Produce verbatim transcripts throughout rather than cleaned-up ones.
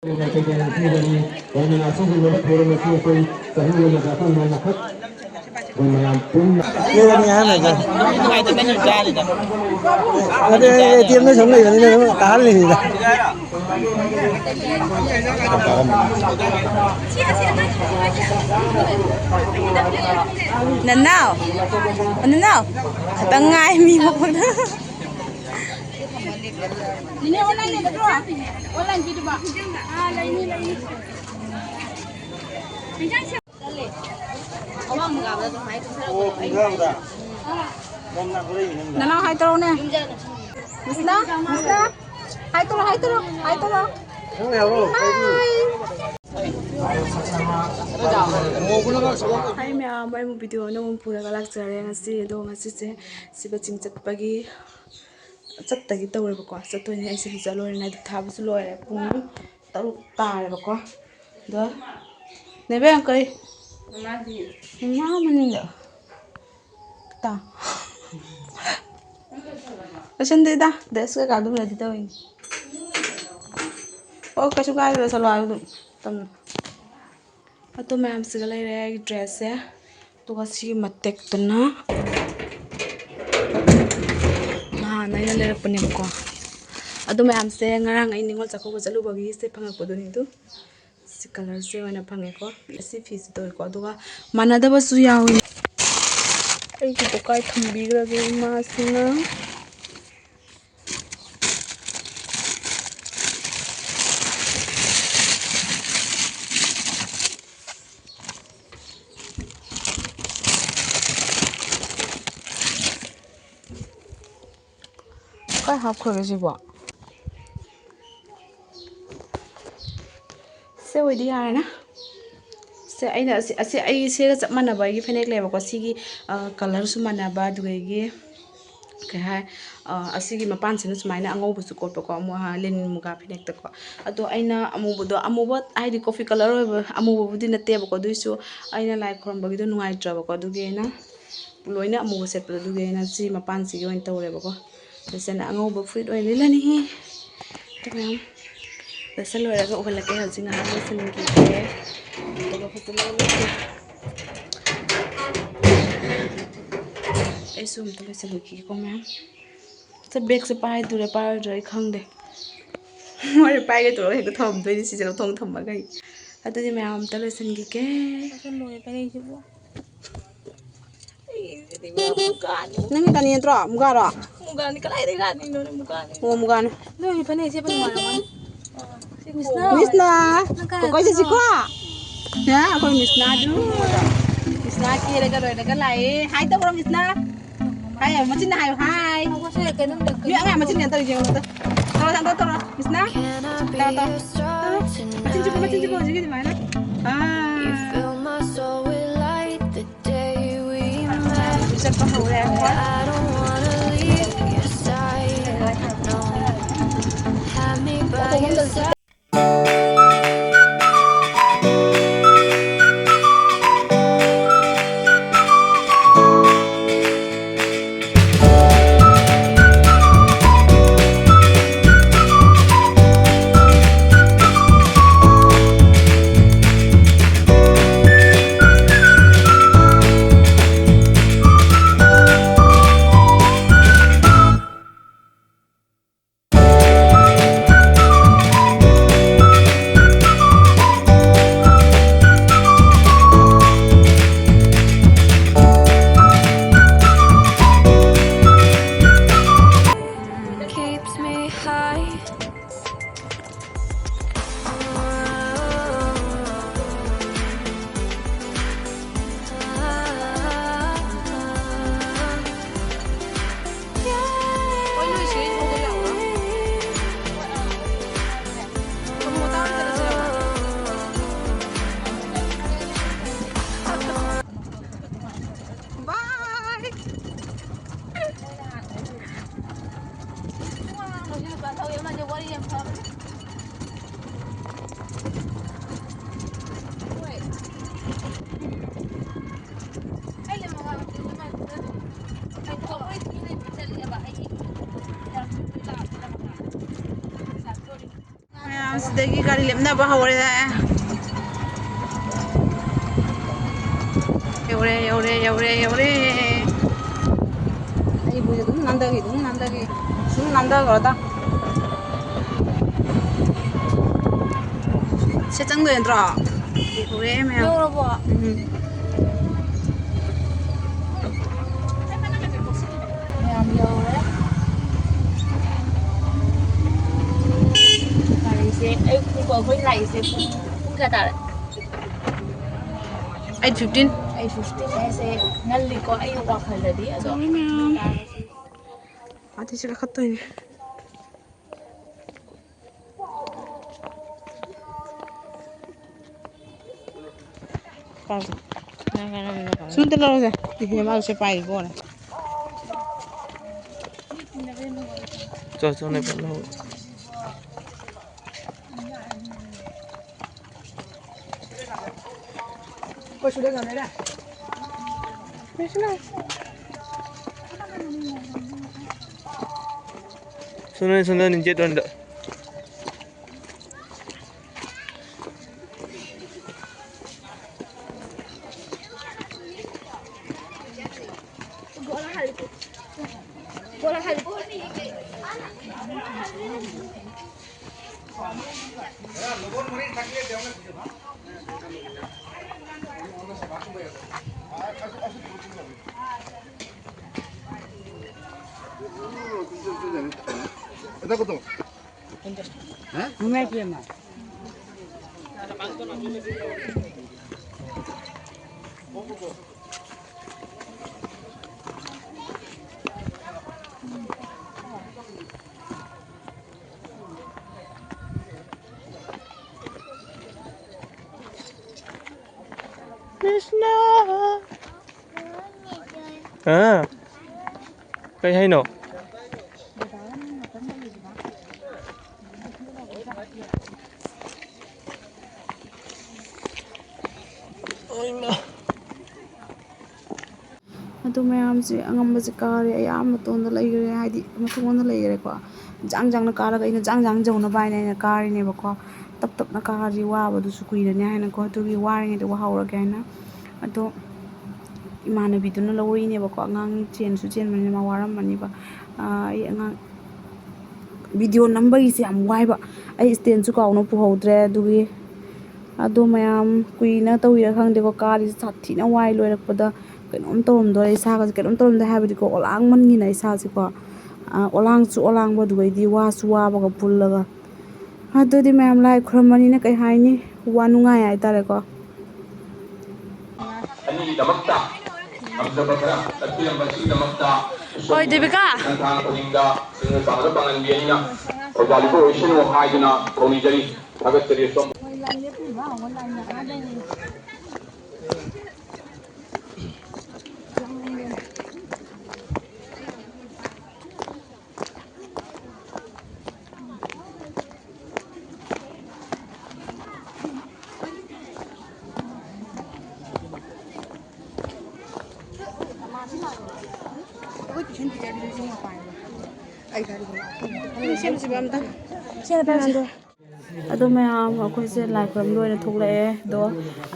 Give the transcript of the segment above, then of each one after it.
ꯃꯥꯏꯀꯩꯗ ꯂꯦꯡꯊꯣꯛꯀꯅꯤ꯫ ꯂꯣꯏꯅꯅ ꯑꯁꯤꯒꯨꯝꯂꯕ ꯊꯧꯔꯝ ꯑꯁꯤ ꯑꯩꯈꯣꯏ ꯆꯍꯤ ꯑꯃꯗ ꯑꯩꯈꯣꯏ ꯉꯟꯅꯈꯛ ꯑꯩꯈꯣꯏ ꯃꯌꯥꯝ ꯄꯨꯟꯅ ꯅꯨꯡꯉꯥꯏꯇꯕꯅꯤ ꯆꯥꯔꯤꯗꯣ꯫ ꯑꯗꯨ ꯑꯦ ꯇꯤ ꯑꯦꯝꯗ ꯁꯨꯝ ꯂꯩꯕꯅꯤꯅ ꯑꯗꯨꯝ ꯇꯥꯍꯜꯂꯤꯅꯤꯗ꯫ ꯅꯅꯥꯎ, ꯅꯅꯥꯎ, ꯈꯇꯪ ꯉꯥꯏ ꯃꯤ ꯃꯈꯣꯡꯗ꯫ ꯅꯦꯅꯦ, online ꯂꯩꯒꯗ꯭ꯔꯣ? Online ꯄꯤꯗꯨꯕ? ꯑꯥ, ꯂꯩꯅꯤ, ꯂꯩꯅꯤ꯫ ꯅꯅꯥꯎ ꯍꯥꯏ ꯇꯧꯔꯣꯅꯦ꯫ ꯃꯤꯁꯅꯥ, ꯃꯤꯁꯅꯥ꯫ ꯍꯥꯏ ꯇꯧꯔꯣ, ꯍꯥꯏ ꯇꯧꯔꯣ, ꯍꯥꯏ ꯇꯧꯔꯣ꯫ ꯍꯥꯏ꯫ ꯍꯥꯏ ꯃꯌꯥꯝ, ꯑꯩ ꯑꯃꯨꯛ video ꯑꯅꯧꯕ ꯑꯃ ꯄꯨꯔꯒ ꯂꯥꯛꯆꯔꯦ ꯉꯁꯤ꯫ ꯑꯗꯣ ꯉꯁꯤꯁꯦ ꯁꯤꯕ ꯆꯤꯡ ꯆꯠꯄꯒꯤ ꯆꯠꯇꯒꯤ ꯇꯧꯔꯦꯕꯀꯣ꯫ ꯆꯠꯇꯣꯏꯅꯦ ꯑꯩꯁꯦ, ꯍꯧꯖꯤꯛ ꯆꯠꯂꯣꯏꯔꯦ꯫ ꯅꯥꯏꯗꯤꯞ ꯊꯥꯕꯁꯨ ꯂꯣꯏꯔꯦ꯫ ꯄꯨꯡ ꯇꯔꯨꯛ ꯇꯥꯔꯦꯕꯀꯣ꯫ ꯑꯗꯣ ꯅꯦꯕꯦꯝ ꯀꯔꯤ? ꯃꯃꯥ ꯃꯅꯤꯡꯗ꯫ ꯇꯥ꯫ ꯂꯣꯏꯁꯟꯗꯦꯗ, dress ꯀꯩꯀꯥ ꯑꯗꯨꯝ ready ꯇꯧꯔꯤꯅꯤ꯫ ꯑꯣ, ꯀꯩꯁꯨ ꯀꯥꯏꯗꯦ, ꯂꯣꯏꯁꯜꯂꯣ ꯍꯥꯏꯕ ꯑꯗꯨꯝ ꯇꯞꯅ꯫ ꯑꯗꯨ ꯃꯌꯥꯝꯁꯤꯒ ꯂꯩꯔꯦ ꯑꯩꯒꯤ dressꯁꯦ꯫ ꯑꯗꯨꯒ ꯁꯤꯒꯤ ꯃꯇꯦꯛꯇꯨꯅ ꯅꯍꯥꯟ ꯑꯩꯅ ꯂꯩꯔꯛꯄꯅꯦꯕꯀꯣ꯫ ꯑꯗꯨ ꯃꯌꯥꯝꯁꯦ ꯉꯔꯥꯡ ꯑꯩ ꯅꯤꯉꯣꯜ ꯆꯥꯛꯀꯧꯕ ꯆꯠꯂꯨꯕꯒꯤ ꯁꯦ ꯐꯪꯉꯛꯄꯗꯨꯅꯤ ꯑꯗꯨ꯫ ꯁꯤ colourꯁꯦ ꯑꯣꯏꯅ ꯐꯪꯉꯦꯀꯣ꯫ ꯁꯤ ꯐꯤꯁꯤ ꯇꯧꯋꯦꯀꯣ꯫ ꯑꯗꯨꯒ ꯃꯥꯟꯅꯗꯕꯁꯨ ꯌꯥꯎꯋꯤ꯫ ꯑꯩꯒꯤꯗꯣ ꯀꯥꯏ ꯊꯝꯕꯤꯈ꯭ꯔꯒꯦ ꯏꯃꯥꯁꯤꯅ? ꯀꯥꯏ ꯍꯥꯞꯈ꯭ꯔꯒꯦ ꯁꯤꯕꯣ? ꯁꯦ ꯑꯣꯏꯗꯤ ꯌꯥꯔꯦꯅ꯫ ꯁꯦ ꯑꯩꯅ ꯑꯁꯤ, ꯑꯁꯤ ꯑꯩ ꯁꯤꯒ ꯆꯞ ꯃꯥꯟꯅꯕ ꯑꯩꯒꯤ ꯐꯅꯦꯛ ꯂꯩꯌꯦꯕꯀꯣ꯫ ꯁꯤꯒꯤ, ꯑ, colourꯁꯨ ꯃꯥꯟꯅꯕ, ꯑꯗꯨꯗꯒꯤ ꯀꯩ ꯍꯥꯏ, ꯑ, ꯑꯁꯤꯒꯤ ꯃꯄꯥꯟꯁꯤꯅ ꯁꯨꯃꯥꯏꯅ ꯑꯉꯧꯕꯁꯨ ꯀꯣꯠꯄꯀꯣ, ꯑꯃꯨ-, ꯑ, ꯂꯦꯅꯤꯟ ꯃꯨꯒꯥ ꯐꯅꯦꯛꯇꯀꯣ꯫ ꯑꯗꯣ ꯑꯩꯅ ꯑꯃꯨꯕꯗꯣ, ꯑꯃꯨꯕ ꯍꯥꯏꯗꯤ coffee colour ꯑꯣꯏꯕ, ꯑꯃꯨꯕꯕꯨꯗꯤ ꯅꯠꯇꯦꯕꯀꯣ, ꯑꯗꯨꯏꯁꯨ ꯑꯩꯅ ꯂꯥꯏ ꯈꯨꯔꯨꯝꯕꯒꯤꯗꯣ ꯅꯨꯡꯉꯥꯏꯇ꯭ꯔꯕꯀꯣ, ꯑꯗꯨꯒꯤ ꯑꯩꯅ ꯂꯣꯏꯅ ꯑꯃꯨꯕ ꯁꯦꯠꯄꯗꯣ, ꯑꯗꯨꯒꯤ ꯑꯩꯅ ꯁꯤ ꯃꯄꯥꯟꯁꯤꯒꯤ ꯑꯣꯏꯅ ꯇꯧꯔꯦꯕꯀꯣ꯫ ꯁꯤꯁꯤꯅ ꯑꯉꯧꯕ ꯐꯨꯔꯤꯠ ꯑꯣꯏꯅ ꯂꯤꯠꯂꯅꯤ꯫ ꯑꯗꯨ ꯃꯌꯥꯝ ꯂꯣꯏꯁꯜ ꯂꯣꯏꯔꯒ ꯎꯍꯜꯂꯛꯀꯦ꯫ ꯍꯧꯖꯤꯛ ꯉꯥꯏꯍꯥꯛ ꯂꯣꯏꯁꯤꯟꯈꯤꯒꯦ꯫ ꯑꯗꯨꯒ ꯐꯖꯅ ꯂꯣꯏꯁꯤꯟ-, ꯑꯩꯁꯨ ꯑꯝꯇ ꯂꯣꯏꯁꯤꯜꯂꯛꯈꯤꯒꯦꯀꯣ ꯃꯌꯥꯝ꯫ ꯁꯦ, ꯕꯦꯒꯁꯦ ꯄꯥꯏꯗꯣꯏꯔꯥ ꯄꯥꯏꯔꯣꯏꯗꯣꯏꯔꯥ ꯑꯩ ꯈꯪꯗꯦ꯫ ꯃꯣꯏꯅ ꯄꯥꯏꯒꯦ ꯇꯧꯔꯒ ꯍꯦꯛꯇ ꯊꯝꯃꯝꯗꯣꯏꯅꯤ, ꯁꯤꯁꯦ ꯂꯧꯊꯣꯛ ꯊꯝꯃꯒ ꯑꯩ꯫ ꯑꯗꯨꯗꯤ ꯃꯌꯥꯝ ꯑꯝꯇ ꯂꯣꯏꯁꯤꯟꯈꯤꯒꯦ꯫ ꯂꯣꯏꯔꯦ ꯐꯅꯦꯛꯁꯤꯕꯨ꯫ ꯑꯩꯁꯤꯗꯤ ꯃꯨꯒꯥꯅꯤ꯫ ꯅꯪꯒꯤ ꯀꯥꯅꯤ ꯅꯠꯇ꯭ꯔꯣ? ꯃꯨꯒꯥꯔꯣ? ꯃꯨꯒꯥꯅꯤ, ꯀꯗꯥꯏꯗꯒꯤ ꯔꯥꯅꯤꯅꯣꯅꯦ, ꯃꯨꯒꯥꯅꯤ꯫ ꯑꯣ, ꯃꯨꯒꯥꯅꯤ꯫ ꯅꯣꯏꯒꯤ ꯐꯅꯦꯛ ꯁꯦꯠꯄ ꯅꯨꯡꯉꯥꯏꯔꯝꯒꯅꯤ꯫ ꯃꯤꯁꯅꯥ꯫ ꯃꯤꯁꯅꯥ꯫ ꯅꯪ ꯀꯥꯏ ꯀꯣꯏ ꯆꯠꯁꯤꯀꯣ꯫ ꯆꯠꯇꯣꯏꯅꯣ? ꯅ, ꯑꯩꯈꯣꯏ ꯃꯤꯁꯅꯥꯗꯨ꯫ ꯃꯤꯁꯅꯥ ꯀꯦꯔꯒ ꯂꯣꯏꯔꯒ ꯂꯥꯛꯑꯦ꯫ ꯍꯥꯏ ꯇꯧꯔꯣ, ꯃꯤꯁꯅꯥ꯫ ꯍꯥꯏ, ꯃꯆꯤꯟꯅ ꯍꯥꯏꯌꯨ, ꯍꯥꯏ꯫ ꯃꯈꯣꯏꯁꯦ ꯀꯩꯅꯣꯝ ꯂꯩ, ꯃꯤ ꯑꯉꯥꯡ ꯃꯆꯤꯟ ꯌꯥꯝ ꯇꯧꯔꯤ, ꯌꯦꯡꯉꯣ ꯑꯝꯇ꯫ ꯇꯧꯔꯣ, ꯇꯧꯔꯣ, ꯇꯧꯔꯣ, ꯃꯤꯁꯅꯥ꯫ ꯇꯧꯔꯣ, ꯇꯧꯔꯣ꯫ ꯇꯧꯔꯣ꯫ ꯃꯆꯤꯟ ꯆꯨꯞꯄꯨ, ꯃꯆꯤꯟ ꯆꯨꯞꯄꯨ, ꯍꯧꯖꯤꯛꯀꯤ ꯑꯗꯨꯃꯥꯏꯅ꯫ ꯑꯥ꯫ ꯆꯠꯄ ꯍꯧꯔꯦ꯫ ꯁꯤꯗꯒꯤ ꯒꯥꯔꯤ ꯂꯦꯞꯅꯕ ꯍꯧꯔꯦ꯫ ꯌꯧꯔꯦ, ꯌꯧꯔꯦ, ꯌꯧꯔꯦ, ꯌꯧꯔꯦ꯫ ꯑꯩꯕꯨ ꯑꯗꯨꯝ ꯅꯥꯟꯗꯒꯤ, ꯑꯗꯨꯝ ꯅꯥꯟꯗꯒꯤ, ꯁꯨꯝ ꯅꯥꯟꯗꯒ꯭ꯔꯣꯗ꯫ ꯁꯤ ꯆꯪꯗꯣꯏ ꯅꯠꯇ꯭ꯔꯣ? ꯌꯧꯔꯦ ꯃꯌꯥꯝ꯫ ꯌꯧꯔꯕꯣ? ꯎꯝ꯫ ꯃꯌꯥꯝ ꯌꯧꯔꯦ꯫ ꯒꯥꯔꯤꯁꯦ ꯑꯌꯨꯛꯅꯤꯀꯣ ꯑꯩꯈꯣꯏ ꯂꯥꯛꯏꯁꯦ꯫ ꯄꯨꯡ, ꯄꯨꯡ ꯀꯌꯥ ꯇꯥꯔꯦ? Eight fifteen. ꯑꯩꯠ ꯐꯤꯐꯇꯤꯟ ꯍꯥꯏꯁꯦ ꯉꯜꯂꯤꯀꯣ ꯑꯩ ꯋꯥꯈꯜꯗꯗꯤ꯫ ꯑꯗꯣ ꯌꯧꯔꯦ ꯃꯌꯥꯝ꯫ ꯑꯥ, ꯁꯤ ꯀꯥꯈꯠꯇꯣꯏꯅꯦ꯫ ꯁꯨꯝꯇ ꯂꯧꯔꯁꯦ꯫ ꯏꯍꯦ, ꯃꯥꯁꯨ ꯄꯥꯏꯔꯤꯕꯣꯅꯦ꯫ ꯆꯣ, ꯆꯣ, ꯅꯦ, ꯄꯨꯂꯞ ꯂꯧ꯫ ꯁꯣꯝꯗ, ꯁꯣꯝꯗ ꯅꯤꯡꯆꯦꯠ ꯍꯣꯏꯗ꯫ এটা কত? হ্যাঁ? ꯀ꯭ꯔꯤꯁꯅ꯫ ꯑꯥ꯫ ꯀꯩ ꯍꯥꯏꯅꯣ? ꯑꯣꯏꯃꯥ꯫ ꯑꯗꯨ ꯃꯌꯥꯝꯁꯦ ꯑꯉꯝꯕꯁꯦ ꯀꯥꯔꯦ꯫ ꯑꯩ ꯑꯥ ꯃꯇꯣꯟꯗ ꯂꯩꯈ꯭ꯔꯦ, ꯍꯥꯏꯗꯤ ꯃꯇꯣꯟꯗ ꯂꯩꯈ꯭ꯔꯦꯀꯣ꯫ ꯖꯥꯡ ꯖꯥꯡꯅ ꯀꯥꯔꯒ ꯑꯩꯅ ꯖꯥꯡ ꯖꯥꯡ ꯌꯧꯅꯕ ꯍꯥꯏꯅ ꯑꯩꯅ ꯀꯥꯔꯤꯅꯦꯕꯀꯣ꯫ ꯇꯞ ꯇꯞꯅ ꯀꯥꯔꯗꯤ ꯋꯥꯕꯗꯨꯁꯨ ꯀꯨꯏꯔꯅꯤ ꯍꯥꯏꯅꯀꯣ, ꯑꯗꯨꯒꯤ ꯋꯥꯔꯤꯉꯩꯗ ꯋꯥꯍꯧꯔꯒꯦ ꯍꯥꯏꯅ꯫ ꯑꯗꯣ ꯏꯃꯥꯟꯅꯕꯤꯗꯨꯅ ꯂꯧꯔꯛꯏꯅꯦꯕꯀꯣ꯫ ꯑꯉꯥꯡ ꯆꯦꯟꯁꯨ ꯆꯦꯟꯕꯅꯤꯅ ꯃꯥ ꯋꯥꯔꯝꯃꯅꯤꯕ꯫ ꯑꯥ, ꯑꯩ ꯑꯉꯥꯡ ꯚꯤꯗꯤꯑꯣ ꯅꯝꯕꯒꯤꯁꯦ ꯌꯥꯝ ꯋꯥꯏꯕ꯫ ꯑꯩ ꯏꯁꯇꯦꯟꯁꯨ ꯀꯥꯎꯅ ꯄꯨꯍꯧꯗ꯭ꯔꯦ꯫ ꯑꯗꯨꯒꯤ ꯑꯗꯣ ꯃꯌꯥꯝ ꯀꯨꯏꯅ ꯇꯧꯔꯤꯔꯥ ꯈꯪꯗꯦꯀꯣ, ꯀꯥꯔꯤꯁꯦ ꯁꯥꯊꯤꯅ ꯋꯥꯏ꯫ ꯂꯣꯏꯔꯛꯄꯗ ꯀꯩꯅꯣꯝ ꯇꯧꯔꯝꯗꯣꯔꯦ ꯏꯁꯥꯒꯁꯦ, ꯀꯩꯅꯣꯝ ꯇꯧꯔꯝꯗꯣꯔꯦ ꯍꯥꯏꯕꯗꯤꯀꯣ, ꯑꯣꯂꯥꯡꯃꯟꯒꯤꯅ ꯏꯁꯥꯁꯦꯀꯣ, ꯑ, ꯑꯣꯂꯥꯡꯁꯨ ꯑꯣꯂꯥꯡꯕ, ꯑꯗꯨꯒꯩꯗꯤ ꯋꯥꯁꯨ ꯋꯥꯕꯒ ꯄꯨꯜꯂꯒ꯫ ꯑꯗꯨꯗꯤ ꯃꯌꯥꯝ ꯂꯥꯏ ꯈꯨꯔꯝꯕꯅꯤꯅ ꯀꯩ ꯍꯥꯏꯅꯤ, ꯋꯥ ꯅꯨꯡꯉꯥꯏ ꯍꯥꯏꯇꯥꯔꯦꯀꯣ꯫ ꯑꯅꯤꯒꯤꯗꯃꯛꯇ ꯉꯝꯖꯕ ꯈꯔ ꯀꯠꯄꯤꯔꯝꯕꯁꯤꯒꯤꯗꯃꯛꯇ ꯍꯣꯏ, ꯗꯦꯕꯤꯀꯥ꯫ ꯈꯣꯡꯊꯥꯡ ꯈꯨꯗꯤꯡꯗ ꯁꯤꯡꯅ ꯆꯥꯎꯅ ꯄꯥꯡꯍꯟꯕꯤ ꯑꯅꯤꯅ ꯊꯧꯖꯥꯜ ꯂꯤꯄꯣꯛ ꯑꯣꯏꯁꯅꯨ ꯍꯥꯏꯗꯨꯅ ꯊꯧꯅꯤꯖꯔꯤ꯫ ꯊꯥꯒꯠꯆꯔꯤ ꯁꯣꯝ꯫ ꯑꯗꯣ ꯃꯌꯥꯝ ꯑꯩꯈꯣꯏꯁꯦ ꯂꯥꯏ ꯈꯨꯔꯨꯝ ꯂꯣꯏꯔ ꯊꯣꯛꯂꯛꯑꯦ꯫ ꯑꯗꯣ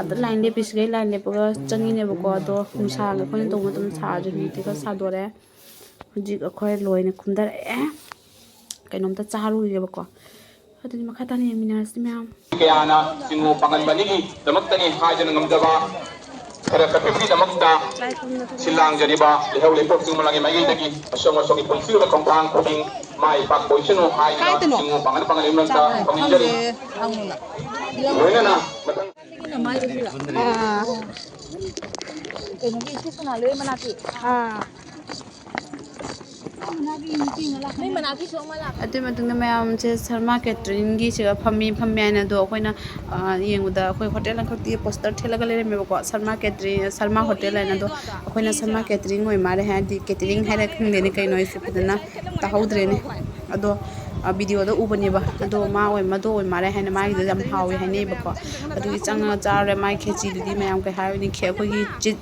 ꯑꯗ ꯂꯥꯏꯟ ꯂꯦꯞꯄꯤꯁꯤꯒꯩ ꯂꯥꯏꯟ ꯂꯦꯞꯄꯒ ꯆꯪꯉꯤꯅꯦꯕꯀꯣ꯫ ꯑꯗꯣ ꯅꯨꯡꯁꯥꯒ ꯑꯩꯈꯣꯏꯅ ꯇꯧꯕ ꯃꯇꯝꯗ ꯁꯥꯗ꯭ꯔꯦ, ꯍꯧꯖꯤꯛꯇꯤ ꯈꯔ ꯁꯥꯗꯣꯔꯛꯑꯦ꯫ ꯍꯧꯖꯤꯛ ꯑꯩꯈꯣꯏ ꯂꯣꯏꯅ ꯀꯨꯝꯊꯔꯛꯑꯦ꯫ ꯀꯩꯅꯣꯝꯇ ꯆꯥꯔꯨꯒꯦꯕꯀꯣ꯫ ꯑꯗꯨꯗꯤ ꯃꯈꯥ ꯇꯥꯅ ꯌꯦꯡꯃꯤꯟꯅꯔꯁꯤ ꯃꯌꯥꯝ꯫ ꯀꯌꯥꯅ ꯁꯤꯡꯉꯨ ꯄꯥꯡꯒꯟꯕꯅꯤꯒꯤꯗꯃꯛꯇꯅꯤ ꯍꯥꯏꯗꯨꯅ ꯉꯝꯖꯕ ꯈꯔ ꯀꯠꯄꯤꯕꯒꯤꯗꯃꯛꯇ ꯁꯤꯜ ꯂꯥꯡꯖꯔꯤꯕ ꯂꯩꯍꯧ ꯂꯩꯄꯣꯛ ꯆꯤꯡ ꯃꯥꯂꯪꯒꯤ ꯃꯥꯏꯀꯩꯗꯒꯤ ꯑꯁꯣꯝ ꯑꯁꯣꯝꯒꯤ ꯄꯨꯟꯁꯤꯒꯤ ꯈꯣꯡꯊꯥꯡ ꯈꯨꯗꯤꯡ ꯃꯥꯏ ꯄꯥꯛꯄ ꯑꯣꯏꯁꯅꯨ ꯍꯥꯏꯗꯨꯅ ꯀꯥꯏꯗꯅꯣ? ꯁꯤꯡꯉꯨ ꯄꯥꯡꯒꯟ ꯄꯥꯡꯒꯟ ꯏꯃꯨꯡꯗ ꯈꯪꯗꯦ, ꯈꯣꯡꯅꯤꯡꯖꯔꯤ꯫ ꯍꯪꯉꯨꯅ꯫ ꯂꯣꯏꯅꯅ ꯃꯊꯪ ꯑꯥ꯫ ꯀꯩꯅꯣꯒꯤ ꯏꯆꯦ ꯁꯣꯅꯥꯂꯣꯏ ꯃꯅꯥꯛꯀꯤ꯫ ꯑꯥ꯫ ꯅꯣꯏ ꯃꯅꯥꯛꯀꯤꯁꯨ ꯑꯃ ꯂꯥꯛꯄꯅꯦ꯫ ꯑꯗꯨꯒꯤ ꯃꯇꯨꯡꯗ ꯃꯌꯥꯝꯁꯦ ꯁꯔꯃꯥ ꯀꯦꯇꯔꯤꯡꯒꯤ ꯁꯤꯗ ꯐꯝꯃꯤ, ꯐꯝꯃꯤ ꯍꯥꯏꯅ꯫ ꯑꯗꯣ ꯑꯩꯈꯣꯏꯅ, ꯑ, ꯌꯦꯡꯕꯗ ꯑꯩꯈꯣꯏ hotel ꯑꯃꯈꯛꯇꯤ poster ꯊꯦꯠꯂꯒ ꯂꯩꯔꯝꯃꯦꯕꯀꯣ, Sharma catering, Sharma hotel ꯍꯥꯏꯅ꯫ ꯑꯗꯣ ꯑꯩꯈꯣꯏꯅ ꯁꯔꯃꯥ ꯀꯦꯇꯔꯤꯡ ꯑꯣꯏ ꯃꯥꯜꯂꯦ, ꯍꯥꯏꯗꯤ ꯀꯦꯇꯔꯤꯡ ꯍꯥꯏꯔ ꯈꯪꯗꯦꯅꯦ, ꯀꯩꯅꯣ ꯑꯩꯁꯨ ꯐꯖꯅ ꯇꯥꯍꯧꯗ꯭ꯔꯦꯅꯦ꯫ ꯑꯗꯣ, ꯑ, ꯚꯤꯗꯤꯑꯣꯗ ꯎꯕꯅꯦꯕ꯫ ꯑꯗꯣ ꯃꯥ ꯑꯣꯏ, ꯃꯗꯨ ꯑꯣꯏ ꯃꯥꯜꯂꯦ ꯍꯥꯏꯅ, ꯃꯥꯒꯤꯗꯣ ꯌꯥꯝ ꯍꯥꯎꯋꯦ ꯍꯥꯏꯅꯩꯕꯀꯣ꯫ ꯑꯗꯨꯒꯤ ꯆꯪꯉꯒ ꯆꯥꯔꯨꯔꯦ꯫ ꯃꯥꯒꯤ ꯈꯦꯆꯤꯗꯨꯗꯤ ꯃꯌꯥꯝ ꯀꯩ ꯍꯥꯏꯔꯨꯅꯤ, ꯈꯦ-, ꯑꯩꯈꯣꯏꯒꯤ ꯆꯤ-,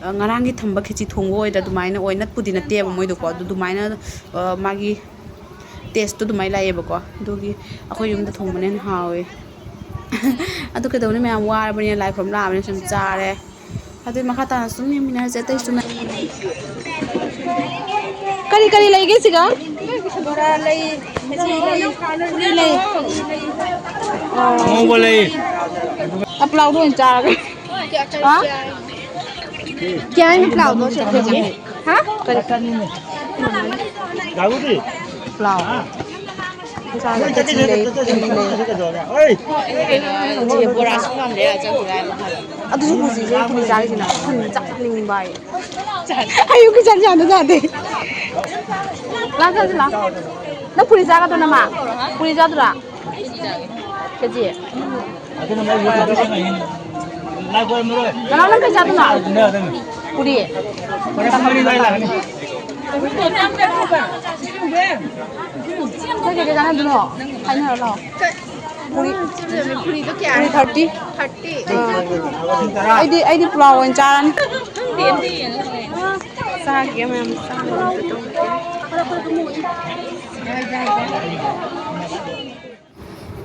ꯑ, ꯉꯔꯥꯡꯒꯤ ꯊꯝꯕ ꯈꯦꯆꯤ ꯊꯣꯡꯕ ꯑꯣꯏꯗ꯭ꯔꯥ ꯑꯗꯨꯃꯥꯏꯅ ꯑꯣꯏ, ꯅꯠꯄꯨꯗꯤ ꯅꯠꯇꯦꯕ ꯃꯣꯏꯗꯣꯀꯣ꯫ ꯑꯗꯨ ꯑꯗꯨꯃꯥꯏꯅ, ꯑ, ꯃꯥꯒꯤ ꯇꯦꯁꯇꯣ ꯑꯗꯨꯃꯥꯏꯅ ꯂꯥꯛꯑꯦꯕꯀꯣ꯫ ꯑꯗꯨꯒꯤ ꯑꯩꯈꯣꯏ ꯌꯨꯝꯗ ꯊꯣꯡꯕꯅ ꯍꯦꯟꯅ ꯍꯥꯎꯋꯦ꯫ ꯑꯗꯨ ꯀꯩꯗꯧꯅꯤ, ꯃꯌꯥꯝ ꯋꯥꯔꯕꯅꯤꯅ, ꯂꯥꯏ ꯈꯨꯔꯨꯝ ꯂꯥꯛꯑꯕꯅꯤꯅ ꯁꯨꯝ ꯆꯥꯔꯦ꯫ ꯑꯗꯨꯏ ꯃꯈꯥ ꯇꯥꯅ ꯁꯨꯝ ꯌꯦꯡꯃꯤꯟꯅꯔꯁꯦ꯫ ꯑꯇꯩꯁꯨ ꯀꯔꯤ ꯀꯔꯤ ꯂꯩꯒꯦ ꯁꯤꯒ? ꯕꯣꯔꯥ ꯂꯩ, ꯈꯦꯆꯤ ꯂꯩ, ꯄꯨꯔꯤ ꯂꯩ꯫ ꯑꯉꯧꯕ ꯂꯩ꯫ ꯑ, ꯄꯨꯂꯥꯎꯗꯣ ꯑꯣꯏꯅ ꯆꯥꯔꯒꯦ꯫ ꯍꯥ? ꯀꯌꯥ ꯍꯥꯏꯅꯣ ꯄꯨꯂꯥꯎꯗꯣ? ꯁꯦ, ꯈꯦꯆꯤ꯫ ꯍꯥ? ꯀꯔꯤ? ꯄꯨꯂꯥꯎ꯫ ꯆꯥꯔꯒ ꯈꯦꯆꯤ ꯂꯩ, ꯄꯨꯔꯤ ꯂꯩ꯫ ꯕꯣꯔꯥꯁꯨ ꯉꯝꯗꯦ, ꯆꯠꯈꯤꯕ ꯍꯥꯏꯕ꯫ ꯑꯗꯨꯁꯨ ꯄꯨꯁꯤꯁꯦ, ꯄꯨꯔꯤ ꯆꯥꯔꯤꯁꯤꯅ꯫ ꯊꯟ ꯆꯥꯛ ꯆꯥꯅꯤꯡꯕ ꯍꯥꯏ꯫ ꯑꯌꯨꯛꯀꯤ ꯆꯥꯛ ꯆꯥꯗ ꯆꯥꯗꯦ꯫ ꯂꯥꯛ ꯆꯥꯁꯤ ꯂꯥꯛ꯫ ꯅꯪ ꯄꯨꯔꯤ ꯆꯥꯒꯗ꯭ꯔꯣ, ꯅꯃꯥ? ꯄꯨꯔꯤ ꯆꯥꯗ꯭ꯔꯥ? ꯀꯦꯖꯤ? ꯅꯅꯥꯎ, ꯅꯪ ꯀꯩ ꯆꯥꯗꯣꯏꯅꯣ? ꯄꯨꯔꯤ? ꯅꯪ ꯀꯩ ꯀꯩ ꯆꯥꯟꯅꯗꯣꯏꯅꯣ? ꯍꯥꯏꯅꯔꯣ ꯂꯥꯛꯑꯣ꯫ ꯄꯨꯔꯤ꯫ ꯄꯨꯔꯤꯗꯣ ꯀꯌꯥ? ꯄꯨꯔꯤ ꯊꯥꯔꯇꯤ꯫ ꯊꯥꯔꯇꯤ꯫ ꯑꯥ꯫ ꯑꯩꯗꯤ, ꯑꯩꯗꯤ ꯄꯨꯂꯥꯎ ꯑꯣꯏꯅ ꯆꯥꯔꯅꯤ꯫ ꯆꯥꯒꯦ ꯃꯌꯥꯝ ꯆꯥꯅꯕ ꯑꯝꯇ ꯇꯧꯒꯦ꯫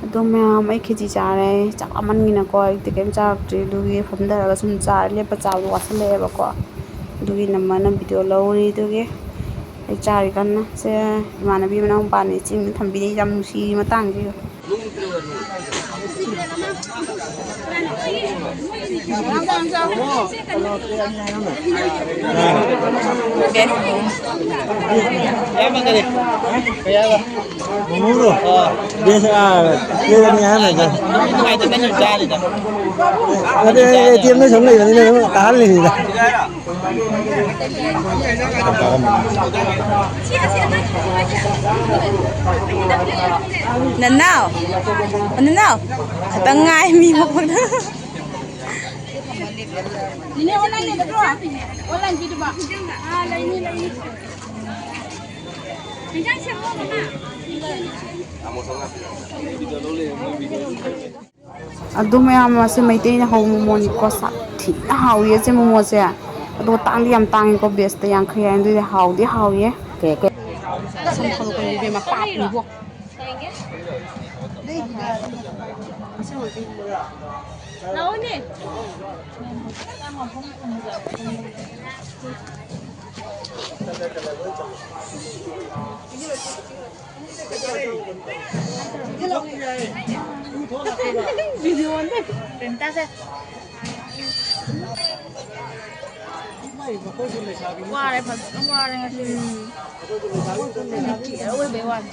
ꯑꯗꯣ ꯃꯌꯥꯝ, ꯑꯩ ꯈꯦꯆꯤ ꯆꯥꯔꯦ꯫ ꯆꯥꯛ ꯂꯥꯝꯃꯟꯒꯤꯅꯀꯣ ꯑꯌꯨꯛꯇꯤ ꯀꯩꯝ ꯆꯥꯔꯛꯇ꯭ꯔꯤ꯫ ꯑꯗꯨꯒꯤ ꯐꯝꯊꯔꯒ ꯁꯨꯝ ꯆꯥꯔꯦ꯫ ꯂꯦꯞꯄ ꯆꯥꯕꯗꯣ ꯋꯥꯁꯜꯂꯛꯑꯦꯕꯀꯣ꯫ ꯑꯗꯨꯒꯤ ꯏꯅꯝꯃꯅ ꯚꯤꯗꯤꯑꯣ ꯂꯧꯔꯤ꯫ ꯑꯗꯨꯒꯤ ꯑꯩ ꯆꯥꯔꯤ ꯀꯟꯅ꯫ ꯁꯦ ꯏꯃꯥꯟꯅꯕꯤ ꯃꯅꯥꯎ ꯃꯄꯥꯅꯤ ꯆꯤꯡꯗ ꯊꯝꯕꯤꯔꯤ꯫ ꯌꯥꯝ ꯅꯨꯡꯁꯤꯌꯦ ꯃꯇꯥꯡꯁꯤꯒ꯫ ꯃꯣꯃꯣꯗꯣ? ꯕꯦꯁ, ꯑꯥ, ꯄ꯭ꯂꯦꯠ ꯑꯅꯤ ꯍꯥꯏꯔꯝꯃꯦ꯫ ꯑꯗꯨ ꯑꯦ ꯇꯤ ꯑꯦꯝꯗ ꯁꯨꯝ ꯂꯩꯕꯅꯤꯅ ꯑꯗꯨꯝ ꯀꯥꯍꯜꯂꯤꯅꯤꯗ꯫ ꯅꯅꯥꯎ, ꯅꯅꯥꯎ, ꯈꯇꯪ ꯉꯥꯏ ꯃꯤ ꯃꯈꯣꯟ꯫ ꯅꯦꯅꯦ, online ꯂꯩꯒꯗ꯭ꯔꯣ? Online ꯄꯤꯗꯨꯕ? ꯑꯥ, ꯂꯩꯅꯤ, ꯂꯩꯅꯤ꯫ ꯏꯟꯖꯥꯡ ꯁꯦꯝꯃꯣ, ꯃꯃꯥ꯫ ꯑꯗꯨ ꯃꯌꯥꯝ ꯑꯁꯦ ꯃꯩꯇꯩꯅ ꯍꯧꯕ ꯃꯣꯃꯣꯅꯤꯀꯣ꯫ ꯁꯥꯊꯤꯅ ꯍꯥꯎꯏ ꯑꯁꯦ ꯃꯣꯃꯣꯁꯦ꯫ ꯑꯗꯨꯒ ꯇꯥꯡꯗꯤ ꯌꯥꯝ ꯇꯥꯡꯉꯤꯀꯣ, batch ꯇ ꯌꯥꯡꯈꯩ ꯍꯥꯏ꯫ ꯑꯗꯨꯗꯤ ꯍꯥꯎꯗꯤ ꯍꯥꯎꯏꯌꯦ꯫ ꯃꯄꯥꯛꯅꯤꯕꯣ꯫ ꯂꯥꯛꯑꯣꯅꯦ꯫ ꯚꯤꯗꯤꯑꯣꯅꯦ꯫ ꯄ꯭ꯔꯦꯃꯤꯇꯥꯁꯦ꯫ ꯋꯥꯔꯦ, ꯐꯖꯅ ꯋꯥꯔꯦ ꯉꯁꯤ꯫ ꯎꯝ꯫ ꯑꯣꯏꯕꯩ ꯋꯥꯅꯤ꯫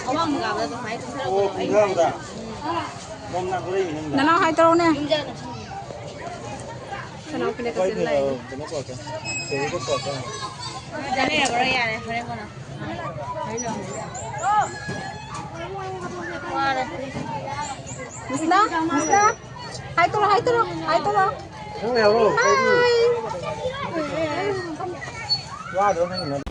ꯑꯋꯥꯡꯕ ꯀꯥꯕꯗ ꯑꯗꯨꯃꯥꯏꯅ ꯀꯨꯝꯊꯔꯛꯄꯗꯣ ꯑꯩ ꯅꯅꯥꯎ ꯍꯥꯏ ꯇꯧꯔꯛꯎꯅꯦ꯫ ꯀꯅꯥꯎ ꯀꯤꯂꯦ ꯀꯆꯤꯟ ꯂꯥꯛꯏꯅꯦ꯫ ꯌꯥꯔꯦ, ꯌꯥꯔꯦ, ꯍꯣꯔꯦꯟ ꯀꯣꯟꯅ꯫ ꯋꯥꯔꯦ꯫ ꯃꯤꯁꯅꯥ, ꯃꯤꯁꯅꯥ, ꯍꯥꯏ ꯇꯧꯔꯣ, ꯍꯥꯏ ꯇꯧꯔꯣ, ꯍꯥꯏ ꯇꯧꯔꯣ꯫ ꯅꯪ ꯂꯩꯍꯧꯔꯣ꯫ ꯍꯥꯏ꯫ ꯋꯥꯗ꯭ꯔꯣ ꯅꯪ?